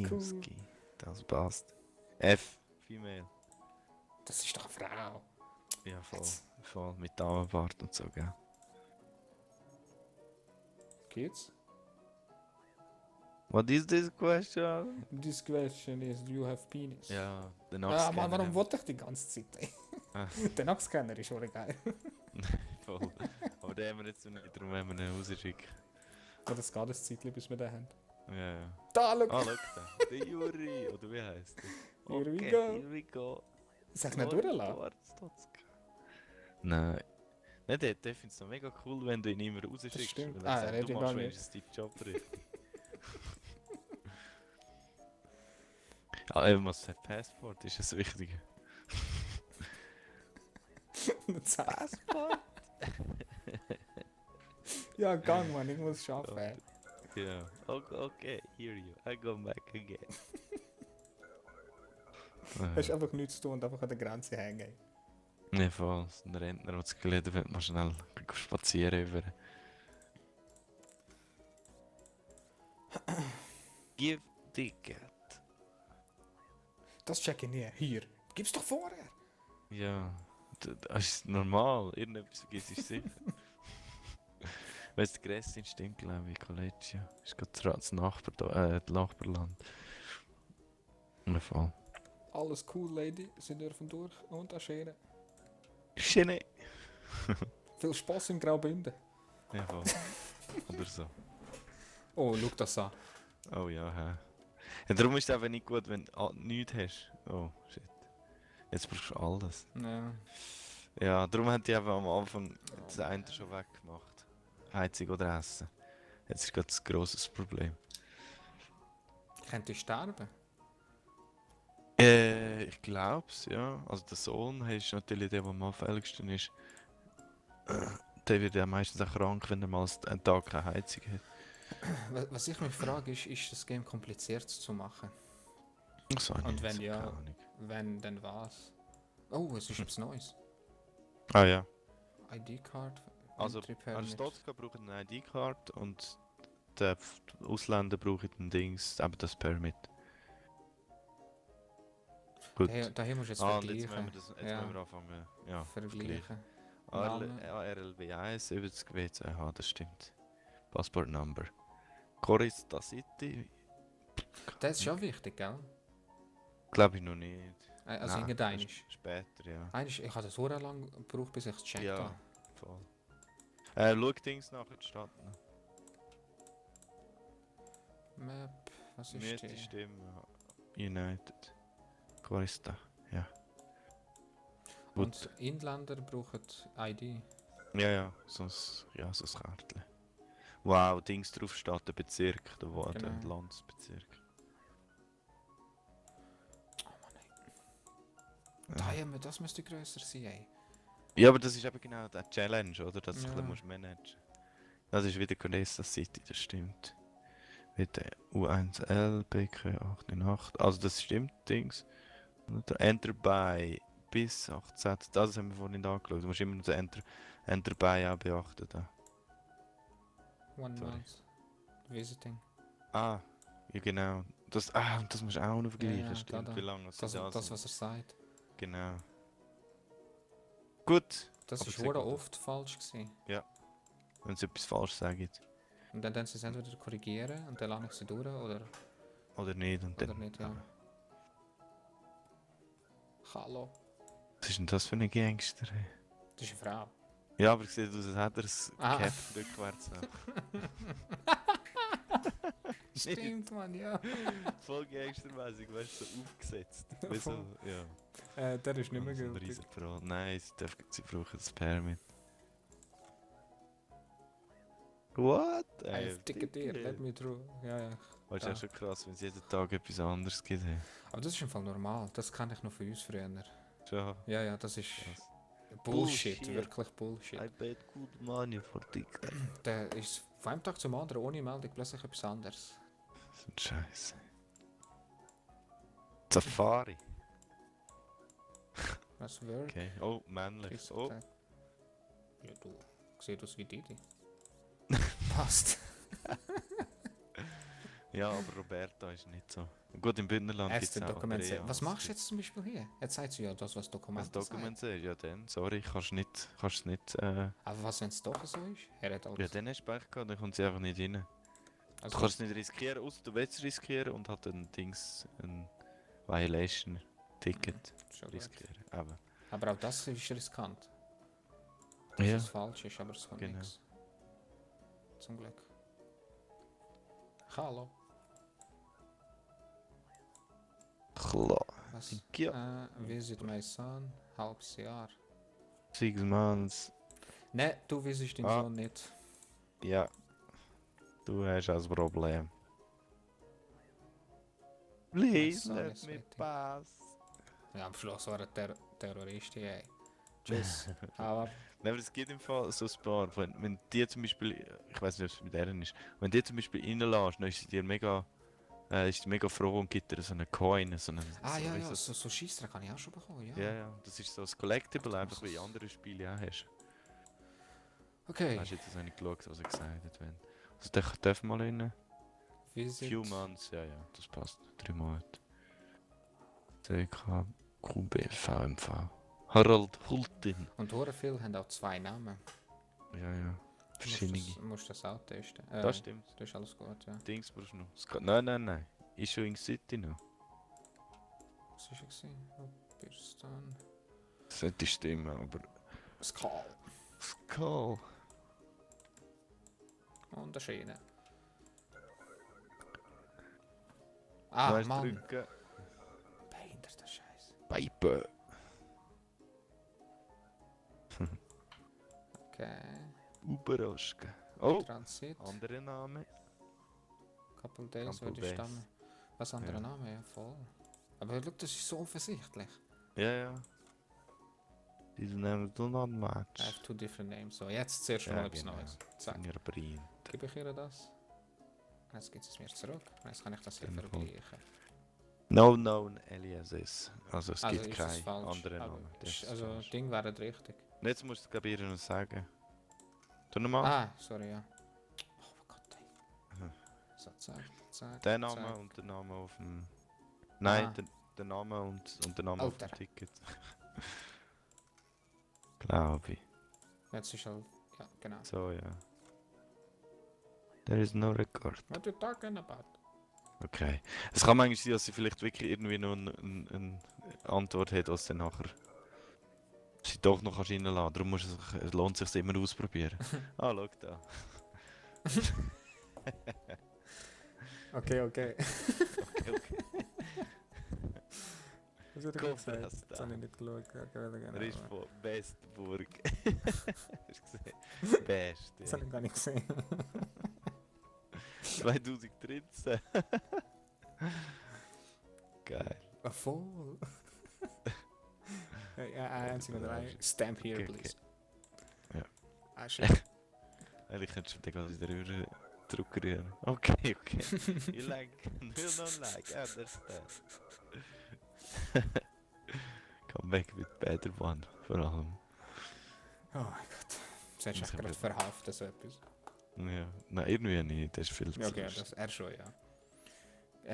Teamski. Das passt. F, Female. Das ist doch eine Frau. Ja, voll mit Damenbart und so, gell? Geht's? What is this question? This question is, do you have penis? Ja, der Mann, Nackscanner. warum wollte ich die ganze Zeit? Ah. Der Nackscanner ist schon geil. Voll. Aber den haben wir jetzt noch nicht, darum haben wir ihn rausgeschickt. Oder es geht ein Zeitchen, bis wir den haben. Ja, ja. Da, schau! Ah, schau da. Der Juri, oder wie heisst der? Here we Okay, go. Here we go. Soll ich ihn durchlassen? Nein. Nein, der findet es noch mega cool, wenn du ihn immer rausschickst. stimmt. Weil er sagt, Er hat du ihn machst gar nicht. wenigstens deinen Job richtig. Ja, er muss ein Passport, ist das Wichtige. Passport? Ja, gang, Mann, ich muss arbeiten. Ja, okay, here you, I go back again. Hast einfach nichts zu tun und einfach an der Grenze hängen. Ja, voll. Ein Rentner, der das gelesen wird, mal schnell spazieren über. Give ticket. Das check ich nie. Hier. Gib's doch vorher. Ja, das ist normal. Irgendetwas vergisst ich sicher. Weil es der grösste Instinkt, glaube ich, Collegia. Ist gerade das Nachbarland. Ja, voll. Alles cool, Lady. Sie dürfen durch und agieren. Schöne. Viel Spaß im Graubünden. Ja, voll. Oder so. Oh, schau das an. Oh ja, hä. Ja, darum ist es einfach nicht gut, wenn du nichts hast. Oh, shit. Jetzt brauchst du alles. Ja. Ja, darum hat die einfach am Anfang das eine schon weggemacht. Heizung oder Essen. Jetzt ist gerade ein grosses Problem. Könnte ich sterben? Ich glaub's, ja. Also der Sohn ist natürlich der am auffälligsten ist. Der wird ja meistens auch krank, wenn er mal einen Tag keine Heizung hat. Was ich mich frage, ist das Game kompliziert zu machen? Das habe ich Und wenn so ja, keine Ahnung. wenn, dann was? Oh, es ist etwas Neues. Ah ja. ID-Card, Also Entry Permit. Aristotka braucht eine ID-Card und die Ausländer brauchen ein Dings, aber das Permit. Gut. Daher musst du jetzt Und jetzt vergleichen. müssen wir, Ja. anfangen. Ja, Vergleichen. Name. ARLB1 70 WCH, das stimmt. Passport Number. Corista City? Das ist schon wichtig, gell? Glaube ich noch nicht. Also Nein, irgendeinisch. Später, ja. Ich habe das so lange gebraucht, bis ich es checkt Ja, habe. voll. Schau Dings nachher die Stadt. Map, was ist Mitte die? Stimme. United. Corista, ja. Und Inländer brauchen ID. Ja, so ein Kärtchen. Wow, Dings drauf steht, der Bezirk, der Genau. Landsbezirk. Oh Mann, ey. Das müsste grösser sein, ey. Ja, aber das ist eben genau der Challenge, oder? Dass du Ja. ein bisschen musst managen. Das ist wieder Colesta City, das stimmt. Wieder U1L, BK 898, also das stimmt, Dings. Und der Enter by bis 18, das haben wir vorhin angeschaut. Du musst immer noch den Enter by auch beachten. Da. One Sorry. month. Visiting. Ah, ja genau. Das musst du auch noch vergleichen, Ja, stimmt. da. Wie lange sie da Das, sind. was er sagt. Genau. Gut. Das Aber ist sehr sehr gut. oft falsch gewesen. Wenn sie etwas falsch sagen. Und dann sie es entweder korrigieren und dann lasse ich sie durch oder Oder nicht. Und dann, nicht, ja. Hallo. Was ist denn das für ein Gangster? Ey? Das ist eine Frau. Ja, aber sieht aus, als hätte er das Ah. Cap rückwärts noch. Stimmt, Mann, ja. Voll gangstermäßig, weißt du, so aufgesetzt. Wie so, ja. Der ist nicht mehr So ein gültig. Riesenpro. Nein, sie brauchen das Permit. What? I've ticketiert, let me through. Ja. Weißt du, Ja. auch schon krass, wenn es jeden Tag etwas anderes gibt. Hey. Aber das ist im Fall normal. Das kenne ich noch von uns früher. Schon. Ja, das ist Krass. Bullshit. Bullshit. Wirklich Bullshit. I paid good money for ticket. Der ist von einem Tag zum anderen ohne Meldung plötzlich etwas anderes. So ein Scheiße. Safari. Was Word? Okay. Oh, männlich. Oh. Ja, du siehst aus wie Didi. Passt. Ja, aber Roberta ist nicht so. Gut, im Bündnerland gibt Erste es auch Dokumente. Andrea. Was machst du jetzt zum Beispiel hier? Jetzt sagt sie ja das, was Was Dokumente Dokument sagt. ist, ja dann, sorry, kannst nicht, Aber was, wenn es doch so ist? Er hat ja halt... dann hast du Pech gehabt, dann kommt sie einfach nicht rein. Du Also, kannst es nicht riskieren, außer du willst es riskieren und halt ein Violation-Ticket schon gut. riskieren. Aber, Aber auch das ist riskant. Dass ja, es falsch ist, aber es kommt genau. nichts. Zum Glück. Hallo. Klar. Was? Ja. Visit my son. Halbes Jahr. 6 months. Ne, du visitest den Ah. Sohn nicht. Ja, du hast ein Problem. Please Mein Sohn let ist me waiting. pass. Ja, am Schluss war er Terrorist, ey. Tschüss. Hau ab. Nein, aber es gibt im Fall so ein paar. Wenn die zum Beispiel, ich weiß nicht, ob es mit denen ist, wenn die zum Beispiel reinlässt, dann ist sie dir mega, ist die mega froh und gibt dir so einen Coin, so einen, Ah, so, ja, wie ja, so, so Scheissdreck kann ich auch schon bekommen, ja. ja, ja, das ist so ein Collectible, einfach muss wie in es- anderen Spielen auch hast. Okay. Hast du jetzt nicht geschaut, was er gesagt hat, wenn. Also der darf mal rein. Visit. Few months, ja, ja, das passt. 3 Monate. CK, QB, VMV. Harald Hultin. Und hure viele haben auch zwei Namen. Ja, ja. Du Verschiedene. musst das auch testen. Das stimmt. Das ist alles gut, ja. Dings brauchst du noch. Nein, nein, nein. Ist schon in City noch. Was war es? Birstan. Das sollte stimmen, aber. Skal. Skull. Und der Schiene. Ah, Weißt Mann. drücken. Behinderter Scheiß. Pipe. Okay. Uberoschke. Oh! Transit. Andere Name. Couple Days Couple würde ich Days. stammen. Was anderer Ja. Name? Ja, voll. Aber schau, das ist so offensichtlich. Ja, ja. Diese Namen do not I match. have two different names. So, jetzt zuerst Ja, mal etwas genau. Neues. Zack. Fingerprint. Gebe ich ihr das. Jetzt gibt es mir zurück. Jetzt kann ich das hier Dann vergleichen. No known aliases. Also es Also gibt ist das keinen falsch. anderen Aber Namen. Das ist also falsch. Ding wäre richtig. Und jetzt musst du glaube ich ihr noch sagen. Tu nochmal. Ah, sorry, ja. Oh mein Gott, ey. Mhm. So, zack, zack. Der Name zack. und der Name auf dem. Nein, Ah. der Name und der Name auf dem Alter. Ticket. Glaube ich. Jetzt ist halt. Ja, genau. So, ja. There is no record. What you talking about? Okay. Es kann manchmal sein, dass sie vielleicht wirklich irgendwie noch eine Antwort hat, was dann nachher sie doch noch kannst reinlassen. Darum es lohnt es sich immer ausprobieren. Ah, schau da. Okay, okay. Okay, okay. Was hat er Komm, gesagt? das Jetzt habe ich nicht geschaut. Ja, genau. Er ist von Bestburg. Hast du gesehen? Best. Das habe ich gar nicht gesehen. 2013. Geil. Voll. Ja, 1 oder 3. Stamp here, Okay, okay. please. Ja. Ah, shit. Eigentlich könntest du den ganzen wieder zurückrühren. Okay, okay. You like, will not like, I understand. Come back with better one, vor allem. Oh mein Gott. Das hättest Das du gerade wird- verhaftet, so etwas. Ja, nein, irgendwie nicht, das ist viel zu Ja, okay, lustig. das er schon, ja.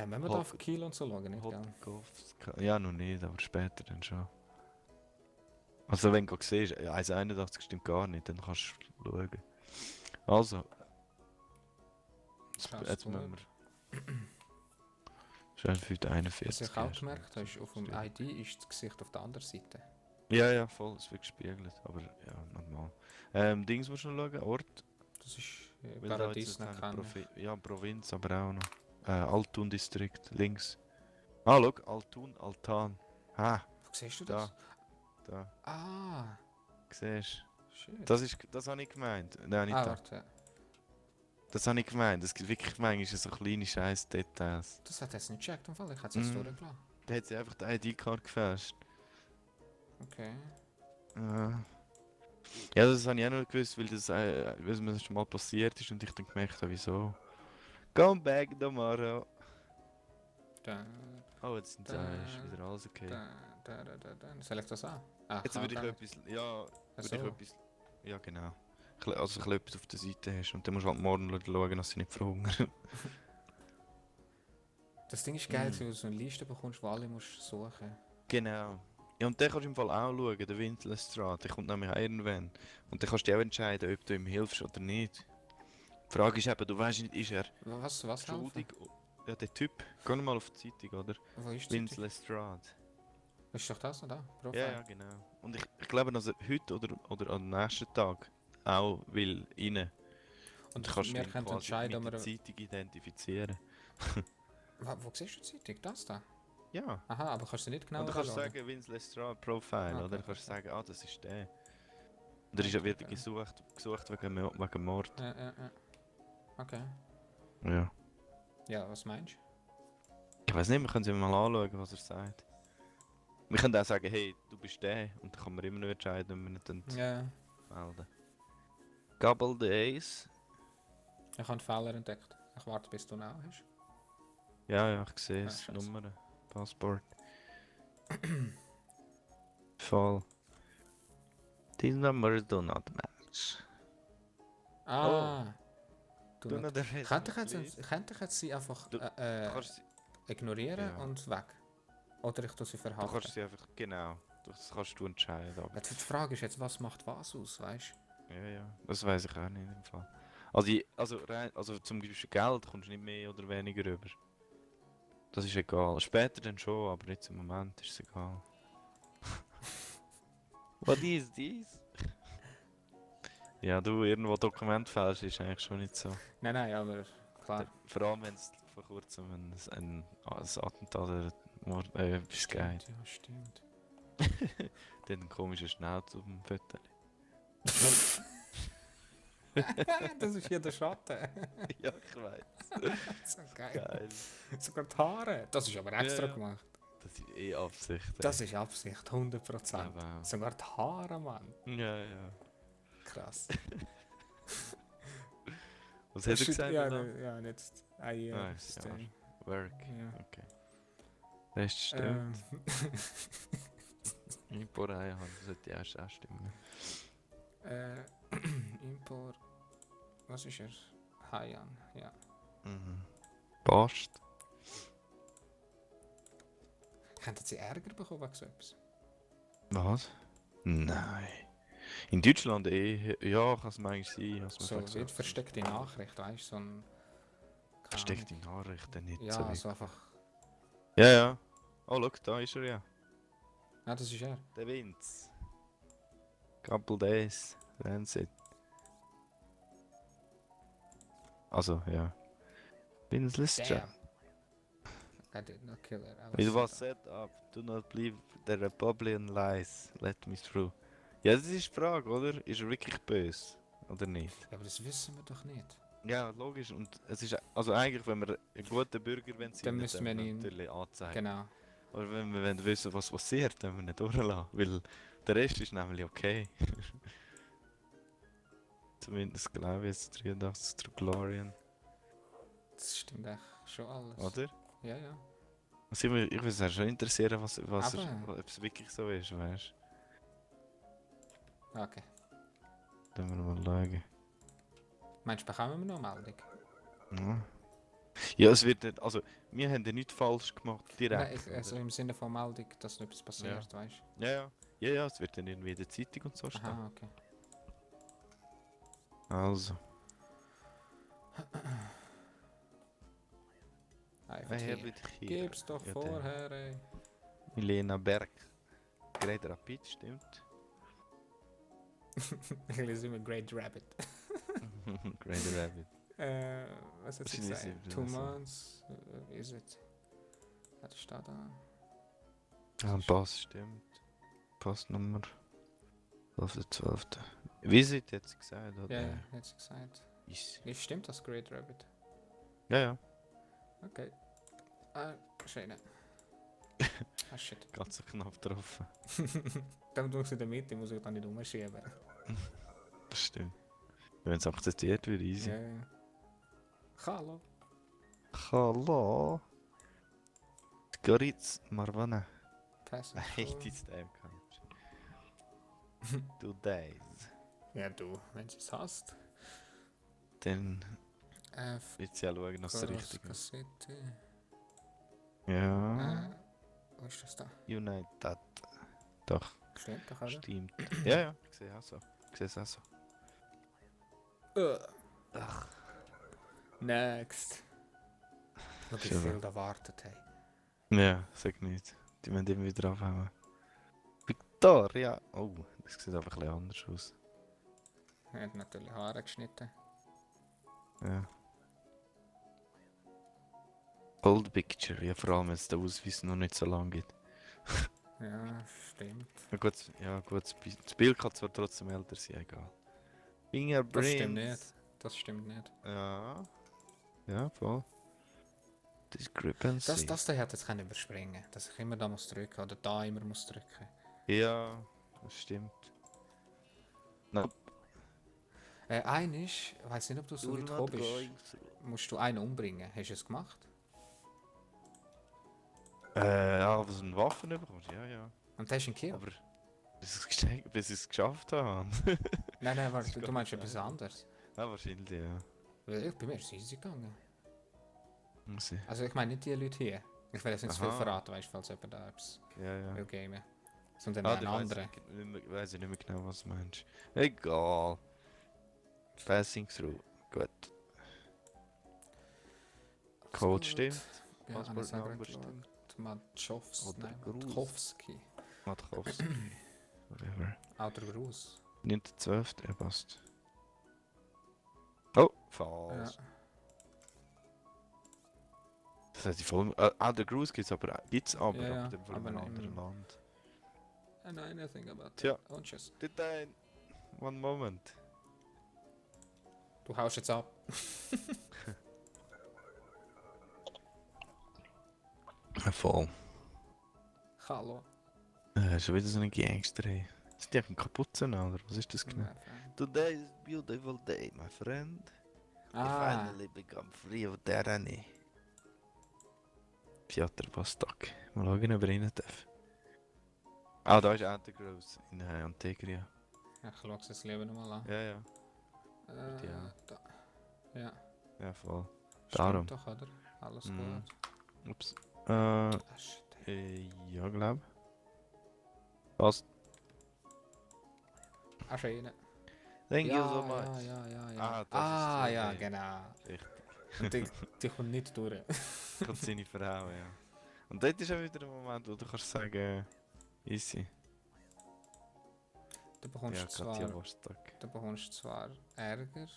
Wenn wir da auf Kiel und so schauen, nicht, gell? Hotkovska. Ja, noch nicht, aber später dann schon. Also wenn du siehst, 1,81 stimmt gar nicht, dann kannst du schauen. Also. Jetzt müssen wir... Schön für die 41. Was ich auch gemerkt habe, ist, auf dem ID ist das Gesicht auf der anderen Seite. Ja, ja, voll, es wird gespiegelt, aber ja, normal. Dings musst du noch schauen, Ort. Das ist Weil da Paradies jetzt nicht eine kennen. Ja, Provinz, aber auch noch. Altun-Distrikt, links. Ah, schau, Altun, Altan. Ah, Wo siehst du da, das? da. Ah, Siehst shit. du? Das habe ich gemeint. Nein, nicht Ah, da. warte. Das habe ich gemeint. Es gibt wirklich manchmal so kleine scheiß Details. Das hat jetzt nicht gecheckt, im Fall. Ich hätte es jetzt Mm. durchgelassen. Da hat sie einfach die ID-Card gefälscht. Okay. Ja, das habe ich auch noch gewusst, weil weil mir das schon mal passiert ist und ich dann gemerkt habe, wieso. Come back tomorrow. Da, Oh, jetzt sind ist wieder alles okay. da. Soll ich das an? Ah, Jetzt kann würde ich gar nicht. etwas, ja, Ach würde ich so. etwas, ja genau. Also ein bisschen etwas auf der Seite hast und dann musst du halt morgen schauen, dass sie nicht verhungern. Das Ding ist geil, wenn du so eine Liste bekommst, wo alle musst suchen. Genau. Ja, und dann kannst du im Fall auch schauen, der Wintelstraat, der kommt nämlich auch irgendwann. Und dann kannst du auch entscheiden, ob du ihm hilfst oder nicht. Die Frage ist eben, du weißt nicht, ist er Was helfen? schuldig? Ja, der Typ, geh mal auf die Zeitung, oder? Wo ist die? Vince Lestrade. Ist doch das noch da? Ja, Profil? ja, genau. Und ich glaube, dass er heute oder am nächsten Tag auch will rein. Und du Und kannst wir ihn können quasi entscheiden, mit ob der wir... Zeitung identifizieren. Wo siehst du die Zeitung? Das da? Ja. Aha, aber kannst du nicht genau Und dann kannst du anschauen? sagen, Vince Lestrade Profile, Okay, oder? Dann kannst du okay. sagen, ah, das ist der. Und er ist ja Okay, wirklich gesucht wegen Mord. ja. Okay. Ja. Ja, was meinst Ich weiß nicht, wir können es mal anschauen, was er sagt. Wir können auch sagen, hey, du bist der. Und dann kann man immer noch entscheiden, wenn wir nicht du? Ja. melden. Gabble Days. Ich habe einen Fehler entdeckt. Ich warte, bis du ihn auch hast. Ja, ich sehe Ah, es. scheiße. Nummer, Passport. Voll. These numbers do not match. Ah! Du Du nicht. noch den Rest Könnte nicht lesen? ich jetzt sie einfach Du kannst sie... ignorieren Ja. und weg? Oder ich tue sie Du verhaften? kannst sie einfach... Genau. Das kannst du entscheiden. Aber Die Frage ist jetzt, was macht was aus, weißt du? ja. Das weiß ich auch nicht im Fall. Also zum Beispiel Geld kommst du nicht mehr oder weniger rüber. Das ist egal. Später dann schon, aber jetzt im Moment ist es egal. What is this? Ja, du irgendwo Dokument fälschst, ist eigentlich schon nicht so. Nein, aber klar. Vor allem wenn es vor kurzem ein Attentat oder Mord, etwas gegeben Stimmt, ja, stimmt. dann ein komischer Schnauz auf dem Foto. Das ist hier der Schatten. Ja, ich weiß. So geil. Geil. Sogar die Haare. Das ist aber extra Ja. gemacht. Das ist eh Absicht. ey. Das ist Absicht, 100%. Aber- Sogar die Haare, Mann. Ja. Krass. Was hat er gesagt? Ja, da? ja, jetzt ein Jahr. Ah, ist, ja. Work. ja. Okay. Das stimmt. Ähm, Import haben, das sollte ja auch stimmen. Import. Was ist er? Haiyan, ja. Mhm. Post. Könnten sie Ärger bekommen wegen so etwas? Was? Nein. In Deutschland ja, kann es manchmal sein. Dass man So sagt, wie versteckte Nachricht, weißt du? So ein. keine Versteckte Nachrichten nicht Ahnung. so. Ja, Wie. so einfach. Ja. Oh, schau, da ist er ja. Ja, das ist er. Der Vince. Couple Days. Transit. Also, ja. Vince Lister. Damn. I did not kill her. It was set up. Do not believe the Republican lies. Let me through. Ja, das ist die Frage, oder? Ist er wirklich böse? Oder nicht? Ja, aber das wissen wir doch nicht. Ja, logisch. Und es ist also eigentlich, wenn wir ein guter Bürger wollen sein, Dann müssen wir ihn- natürlich anzeigen. Genau. Aber wenn wir wollen wissen, was passiert, dann wir nicht durchlassen. Weil der Rest ist nämlich okay. Zumindest glaube ich jetzt 83 Truglorian. Das stimmt echt schon alles. Oder? Ja, ja. Also ich würde es auch schon interessieren, Aber- ob es wirklich so ist, weißt Okay. du? Dann wir mal schauen. Meinst du, bekommen wir noch eine Meldung? Ja. Ja, es wird nicht, also wir haben ja nichts falsch gemacht, Nein, direkt. also oder? im Sinne von Meldung, dass noch etwas passiert, weißt du? Ja, es wird dann irgendwie in der Zeitung und so stehen. Aha, okay. Also, Einfach wer hier. wird hier? Gib's doch Ja, vorher, ey. Milena Berg. Great Rapid, stimmt. Ich lese immer Great Rabbit. Great Rabbit. Was hat sie Wahrscheinlich gesagt? ist 2 es so. months, is it? Was steht da? Ja, Pass, stimmt. Passnummer. 12. Visit hat sie gesagt, oder? Ja, hat sie gesagt. Ist. Ja, stimmt das, Great Rabbit? Ja. Okay. Schön. Ah, shit. Ganz knapp getroffen. Dann tue ich sie in der Mitte, muss ich dann nicht umschieben. Das stimmt. Wenn es akzeptiert wird, easy. Ja. Hallo. Hallo. Goritz Marvana. Pass. I hate this damn country. 2 days. Ja, du, wenn du es hast. Dann F. wird sie ja schauen, dass es richtig ist. City. Ja. Wo ist das da? United. Doch, Stimmt doch, oder? stimmt. Ja, ja, ich sehe auch so. Ich sehe es auch so. Ach. Next. Schau, wie Schön. viel da wartet, hey. Ja, sag nicht. Die müssen immer wieder abhauen. Victoria! Oh, das sieht einfach ein bisschen anders aus. Er hat natürlich Haare geschnitten. Ja. Old Picture, ja, vor allem wenn es der Ausweis noch nicht so lang gibt. Ja, stimmt. Ja, gut, das Bild kann zwar trotzdem älter sein, egal. Das stimmt nicht. Fingerprints. Das stimmt nicht. Ja. Ja, voll. Discrepancy. Das da hätte ich jetzt überspringen, dass ich immer da muss drücken oder da immer muss drücken. Ja, das stimmt. Nein. Ein ist, ich weiß nicht, ob du so weit gekommen bist, musst du einen umbringen. Hast du es gemacht? Ja, was eine Waffen bekommt, ja, ja. Und hast du ihn gekillt? Aber bis ich es geschafft habe. Nein, warte, ist du gar meinst nicht etwas einfach. anderes. Ja, wahrscheinlich, ja. Weil bei mir ist es easy gegangen. Muss ich. Also ich meine nicht die Leute hier. Ich will jetzt nicht zu viel Aha. verraten, weißt du, falls jemand da etwas Ja, ja. will gamen. Sondern Ah, einen anderen. Weiß ich nicht mehr genau, was du meinst. Egal. Passing through. Gut. Code stimmt. Ja, Passport ich sage Number gerade stimmt. Oder Gruß. Matkowski. Matkowski. Whatever. Outer Gruß. 9.12. Ja, passt. Oh, Ja. falsch. Das heißt, die voll. Der Gruß gibt's aber, Ja, aber ja, dann von aber einem nicht anderen im- Land. I know anything about Tja. that. Oh, tschüss. Detain. One moment. Du haust jetzt ab. Voll. Hallo. Schon wieder so eine Gangster, ey. Sind die auf dem Kapuzen, oder? Was ist das genau? Nein, Fan. Today is a beautiful day, my friend. I Ah, finally become free of tyranny. Piotr Vostok. Mal schauen, ob er rein darf. Ah, da ist Antigross in Antegria. ich schaue es jetzt lieber nochmal an. Ja, ja. ja. Da. Ja, Ja, voll. stimmt Darum. doch, oder? Alles Mm. gut. Ups. Ah, shit. Ja, glaub. Passt. Ah, schön. Thank ja, you so much. Ja. Ah, das ist Ja, okay. genau. Richtig. Und die kommt nicht durch. Kommt seine Frau, ja. Und dort ist auch wieder ein Moment, wo du kannst sagen, easy. Du bekommst, Ja, zwar, Katja Vostok. du bekommst zwar Ärger,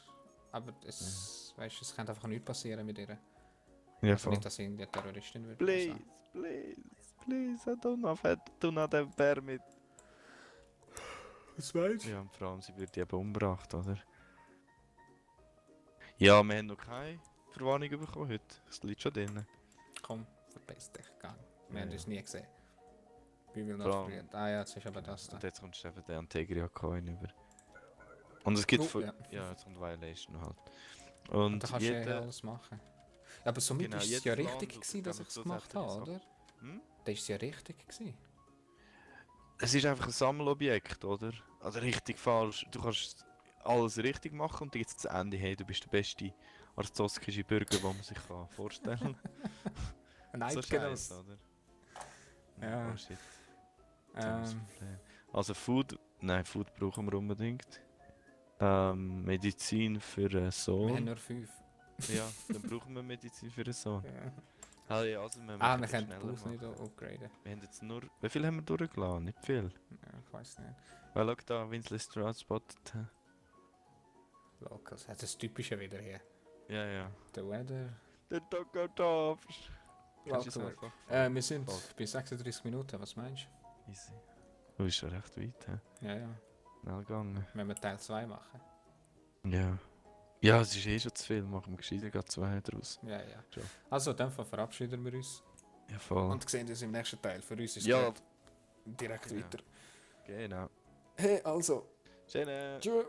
aber weißt, es kann einfach nichts passieren mit ihr. Ja, Also voll. nicht, dass sie irgendwie eine Terroristin wird. Please, please, I do not have permit. Was meinst Ja, und vor allem, sie wird eben umgebracht, oder? Ja, wir haben noch keine Verwarnung bekommen heute. Es liegt schon drin. Komm, verpiss dich, gang. Wir Ja, haben ja. das nie gesehen. Wie will Vor das allem- probiert? Ah ja, jetzt ist aber das da. Und jetzt kommst du eben den Antegria Coin über. Und es gibt... Oh, ja. Ja, jetzt kommt Violation halt. Und Und da kannst du ja jeder... alles machen. Ja, aber somit Genau, ist es jedes ja Land richtig tut gewesen, dass damit ich es gemacht habe, zusätzliche oder? Hm? Da ist es ja richtig gewesen. Es ist einfach ein Sammelobjekt, oder? Also richtig falsch. Du kannst alles richtig machen und dann gibt es das Ende, hey, du bist der beste arzoskische Bürger, den man sich kann vorstellen Ein So Eidgenoss. scheiße, oder? Ja. Oh shit, dummes Ähm, Problem. Also Food, nein, Food brauchen wir unbedingt. Medizin für einen wir haben Sohn. nur 5. Ja, dann brauchen wir Medizin für einen Sohn. Ja. Hey, also wir Ah, müssen wir können schneller den Bus nicht machen. upgraden. Wir haben jetzt nur... Wie viel haben wir durchgelassen? Nicht viel. Ja, ich weiß nicht. Weil schau da, Winslet Stroud spottet. Locals. Das Typische wieder hier. Ja, ja. The weather. Der Dr. Tops. Welcome to work. Wir sind Voll. bei 36 Minuten, was meinst Easy. Du bist schon recht weit, hä? du? Ja, ja. Schnell gegangen. Wenn wir Teil 2 machen. Ja. Ja, es ist eh schon zu viel. Machen wir gescheiter gerade 2 draus. Ja, ja. Schon. Also, dann verabschieden wir uns. Ja, voll. Und sehen uns im nächsten Teil. Für uns ist Ja. es direkt Genau. weiter. Genau. Hey, also. Schöne. Tschüss.